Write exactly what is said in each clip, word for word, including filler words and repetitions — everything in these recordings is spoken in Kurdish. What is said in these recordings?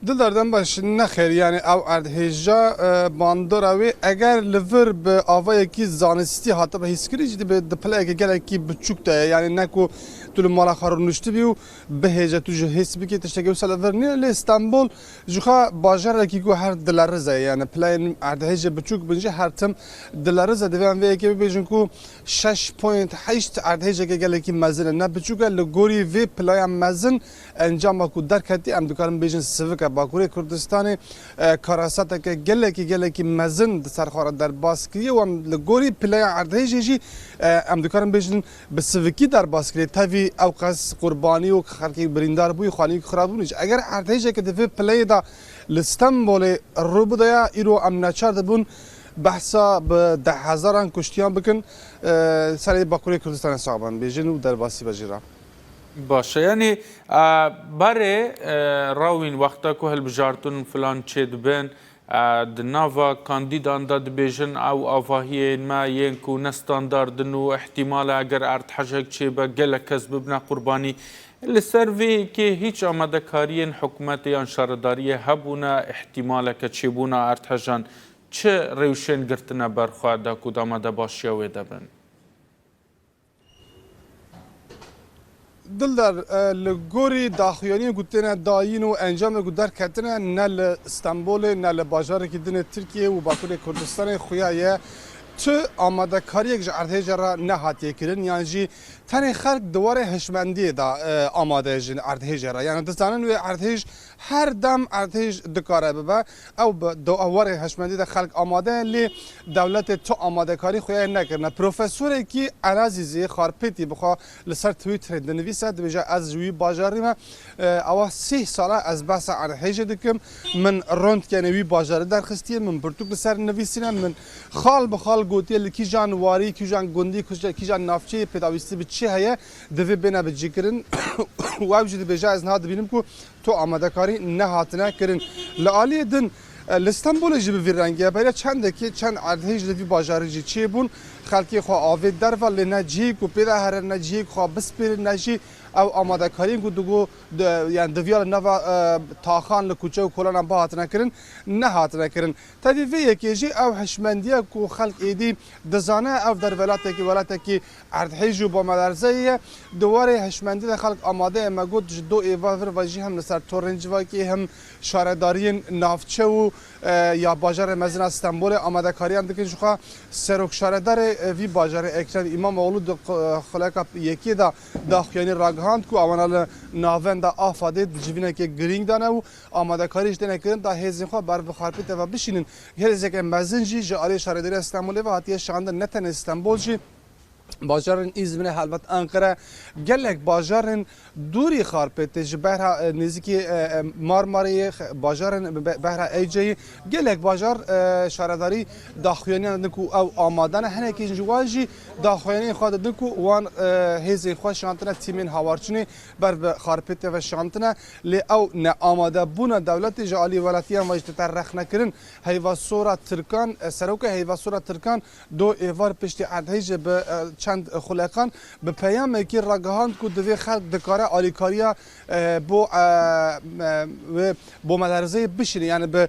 Dildar Dembaş, nexêr, yani ew erdhêja, e, bandora wê eger li vir bi avayekî zanistî hatibe hîskirin jî dibe di pileyeke gelekî biçûk de ye. Yani ne ku tu li mala xwe rûniştibî û bihêje tu ji hês bikî tiştekî wisa li vir nîne. Lê Stenbol ji xwe bajarekî ku her dileriz e. Yani pileyên erdhêjê biçûk bin jî her tim dileriz e. Divê em vê yekê bibêjin ku şeş point heşt erdhêjeke gelekî mezin e. Ne biçûk e, li gorî vê pileya mezin encama ku derketî, em dikarin bêjin sivik e. Bakurê Kurdistanê, e, karasateke gelekî, gelekî mezin di ser xwe re derbas kiriye û em li gorî pileya erdhêjê jî, e, em dikarin bêjin bi sivikî derbas kiriye. Tevî ew qas qurbanî û xelkê birîndar bûyî, xanî xirabûnî jî. Eger erdhêjeke di vê pileyê de li Stenbolê rû bidaya, îro em neçar dibûn behsa bi deh hezaran kuştiyan bikin. E, serê Bakurê Kurdistanê sax ben bêjin û derbasî be jî re. Baş e. Yanî, e, berê, e, rawîn wexta ku hilbijartin filan çêdibin, e, di nava kandîdan de dibêjin, ew avahiyên me yên ku ne standard in û ihtimal e eger erdhejek çêbe gelek kes bibine qurbanî. Li ser vê yekê hîç amadekariyên hikûmetê yan şaredariyê hebûne, ihtimaleke çêbûna erdhejan çi rewşên girtine ber xwe da ku di amadebaşiya wê de bin? Dildar, e, li gorî daxuyaniyên ku têne dayîn û encamê ku derketine, ne li Stenbolê, ne li bajarekî din ê Tirkiyê û Bakurê Kurdistanê xuya ye tu amadekariyek ji erdhêja re nehatiye kirin, yan jî tenê xelk di warê hişmendiyê de, e, amade ye ji erdhêjê re. Yani dizanin wê erdhêj her dem erdhêj dikare bibe. Ew bi, di warê hişmendî de xelk amade ye, lê dewletê tu amadekarî xuya yê nekirine. Profesorekî Elazîzê Xarpêtî bi xwe li ser Twitterê dinivîse, dibêje, ez ji wî bajarî me. E, ewa sih sal e ez behsa erdhêjê dikim. Min röntgenê wî bajarî derxistiye, min pirtûk li ser nivîsîne, min xal bi xal gotiye li kîjan warî, kîjan gundî, kîja-, kîjan navçeyê pêdawîstî bi çi heye, divê bêne bicîkirin. Û ew jî dibêje, ez niha dibînim ku tu amadekarî nehatine kirin. Li aliyê din, e, li Stenbolê jî bi vî rengî ye. Beriya çendekê çend erdhêj li vî bajarî jî çêbûn. Xelkê xwe avêt derve, lê ne cihê ku pê de here, ne cihê ku xwe bispêrin, ne jî ew amadekariyên ku digo, di, yani diviya li nava, e, taxan, li kuçe û kolanan bihatine kirin, nehatine kirin. Tevî vê yekê jî ew hişmendiye ku xelk êdî dizane, ev der welatekî, welatekî erdhêj û bomelerze ye. Di warê hişmendî de xelk amade ye. Me got, ji do êvar vir ve jî hem li ser torên civakî, hem şaredariyên navçe û, e, ya bajarê mezin a Stenbolê amadekariyan dikin. Ji xwe serok şaredarê, e, vî bajarê Ekrem Îmamoğlu di xu-, xuleka yekê de daxuyanî ragihand ku awana li navenda Afadê di civîneke girîng de ne û amadekarî ji têne kirin da hêzên xwe ber bi Xarpêtê ve bişînin. Hêzeke mezin jî ji aliyê şaredariya Stenbolê ve hatiye şandin. Ne tenê Stenbol jî, bajarên Îzmîrê, helbet Enqere, gelek bajarên dûrî Xarpêtê ji behra, e, nêzîkî, e, e, Marmarayê, xe-, bajarên be-, behra Eyceyî, gelek bajar, e, şaredarî daxuyaniyan didin ku ew amade ne. Hinekî ji wan jî daxuyaniyên xwe didin ku wan, e, hêzên xwe şandine, tîmên hawarçinê ber bi Xarpêtê ve şandine. Lê ew neamadebûna dewletê ji alî welatiyan ve jî dite rexnekirin. Heyva Sora Tirkan, e, serokê Heyva Sora Tirkan do êvar piştî erdhêjê bi, e, çend xuleqan bi peyamekî ragihand ku divê xelk dikare alîkariya, e, bo, e, e, wê bomelerezeyê bişîne. Yani bi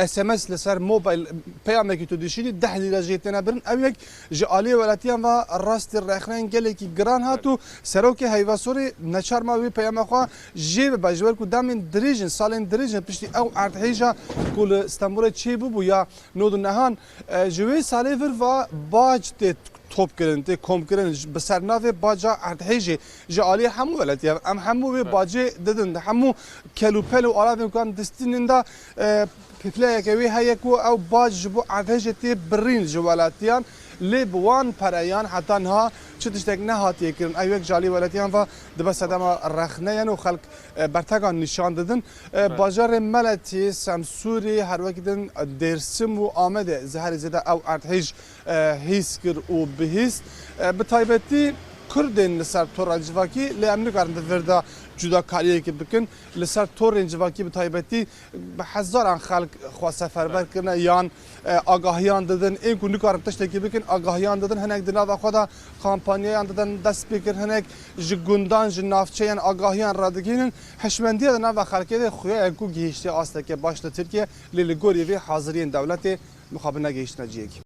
S M S li ser mobil peyamekî tu dişînî deh lîre jê têne birin. Ew yek ji aliyê welatiyan ve rastî rexneyên gelekî giran hat û serokê Heyva Sorê neçar ma wê peyama xwe jê bibe, ji ber ku demên dirêj in, salên dirêj in piştî ew erdhêja ku li Stenbolê çêbûbû ya nod û nehan, e, ji wê salê vir ve bac tê top kirin, tê kom kirin, ji, bi ser navê baca erdhêjê ji aliyê hemû welatiyan. Em hemû wê Evet. bacê didin, di hemû kel û pel û alavên ku em distînin de, e, pêpileyeke wê heye ku ew bac ji bo erdhêjê tê birîn ji welatiyan, lê bi wan pereyan heta niha çi tiştek nehatiye kirin. Ew yek ji alî welatiyan ve dibe sedema rexneyan û xelk, e, bertegan nîşan didin. E, Evet. Bajarê Meletî, Semsûrî, her wekî din Dêrsim û Amedê zî herî zêde ew erdhêj, e, hîs kir û bihîst. E, bi taybetî Kurdên li ser tora civakî, lê em nikarin di vir de cudakariyekê bikin. Li ser torên civakî bi taybetî bi hezaran xelk xwe seferber kirine yan, e, agahiyan didin. Ên ku nikarin tiştekî bikin, agahiyan didin. Hinek di nava xwe de kampanyayan didin dest pê kir. Hinek ji gundan, ji navçeyan agahiyan radigihînin. Hişmendiya di nava xelkê de xuya ye ku gihîştiye asteke baş li Tirkiye, lê li gorî vê haziriyên dewletê mixabin negihîştine cihekî.